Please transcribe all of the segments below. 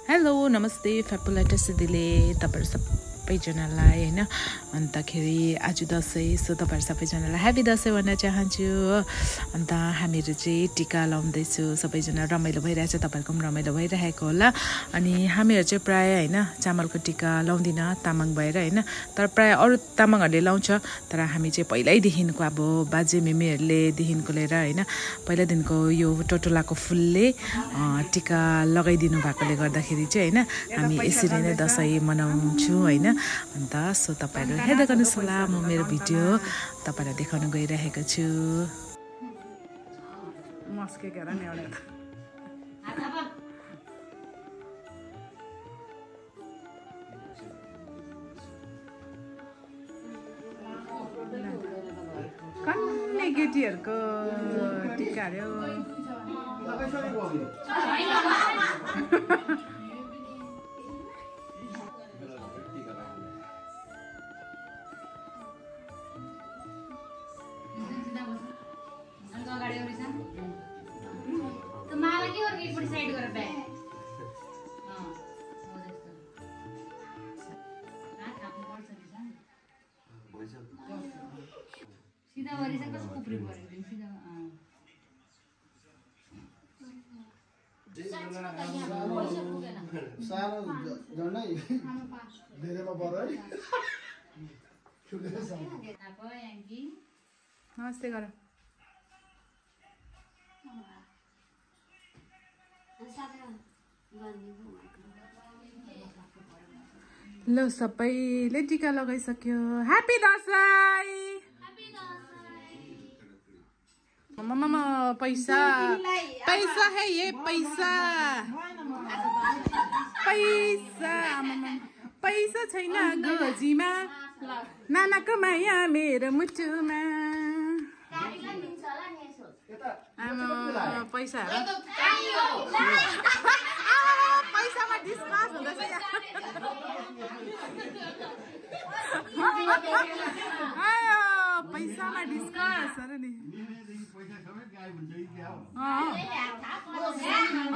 hello नमस्ते फ्यापुलाइटस दिदीले तपाईहरु सबैजनालाई हैन अन्तखेरि आज दशैं सो तपाईहरु सबैजनालाई ह्यापी दशैं भन्न चाहन्छु अन्त हामीहरु चाहिँ टीका लाउँदै छु सबैजना रमाइलो भइरहेछ तपाईहरुको पनि रमाइलो भइरहेको होला अनि हामीहरु चाहिँ प्राय हैन चामलको टीका लाउँदिन तामाङ भएर हैन तर प्राय अरु तामाङहरुले लाउँछ तर हामी चाहिँ पहिल्यैदेखिको अब बाजे मेमेहरुले देखिनको लिएर हैन पहिलादेखिको यो टोटोलाको फुलले टीका लगाइदिनु भएकोले गर्दाखेरि चाहिँ हैन हामी यसरी नै दशैं मनाउँछौं हैन अन्त सो तपाईहरु हेर्दै गर्नुस् होला म मेरो भिडियो तपाईहरुलाई देखाउन गइरहेको छु मस्के गरेर नि एउटा कन्ने केटीहरुको टीका रे सीधा वरी से कस ऊपरी पड़े सीधा सानो झन्डै धेरैमा पर्यो है नमस्ते गर ल सबैले टीका लगाइसक्यो ह्यापी दशैं मम्मा पैसा पैसा है ये पैसा पैसा मम्मा पैसा छैन गोजीमा नानाको माया मेरो मुटुमा पैसा पैसामा डिस्कस हुँदैछ पैसामा डिस्कस अरे नि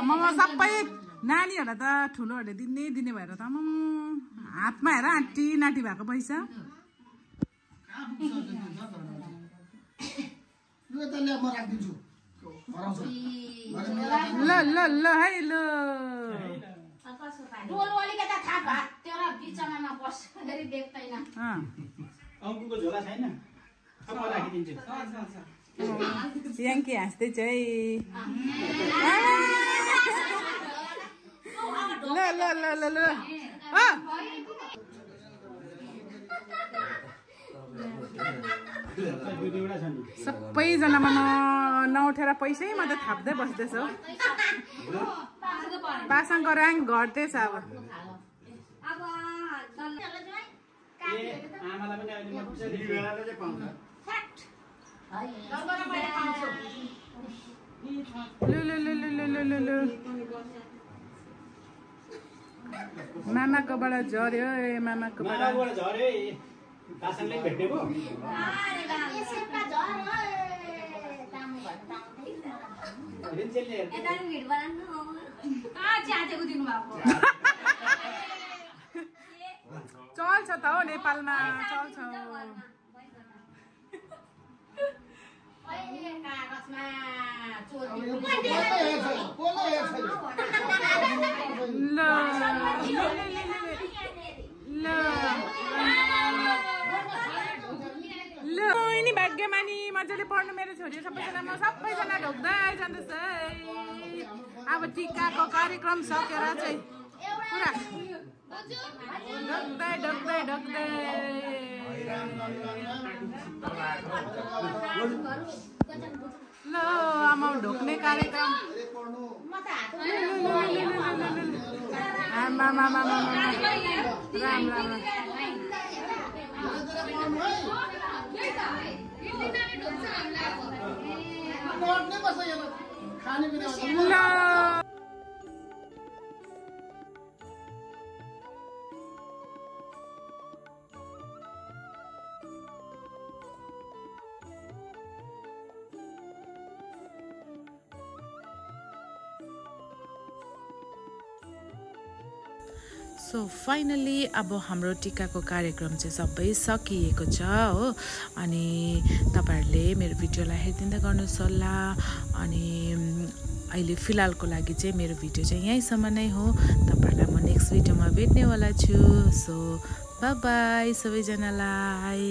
मम्मा सबै नानीहरूलाई त ठुलोहरूले दिने भएर त हातमा हेर आँटी नाटी भएको पैसा ल ल ल है ल अङ्कुको झोला छैन राखिदिन्छु याङ्की हाँस्दैछ है ल ल ल ल ल सबैजनामा नउठेर पैसै मात्रै थाप्दै बस्दैछ पासाङको ऱ्याङ्क घट्दैछ अब मामाकोबाट झर्यो मामाकोबाट झर्यो पासाङले भेट्ने पो चल्छ त हो नेपालमा चल्छ ल नि भाग्यमानी मजाले पढ्नु मेरो छोरी सबैजना सबैजना ढोक्दै जाँदैछ अब टीकाको कार्यक्रम सकेर चाहिँ पुरा ढोक्दै ढोक्दै ढोक्दै ल आमा ढोक्ने कार्यक्रम राम राम ल सो फाइनली अब हाम्रो टिकाको कार्यक्रम चाहिँ सबै सकिएको छ हो अनि तपाईहरुले मेरो भिडियोलाई हेरिदिँदै गर्नुहोस् होला अनि अहिले फिलहालको लागि चाहिँ मेरो भिडियो चाहिँ यहीँसम्म नै हो तपाईहरुलाई म नेक्स्ट भिडियोमा भेट्नेवाला छु सो बाइ बाइ सबैजनालाई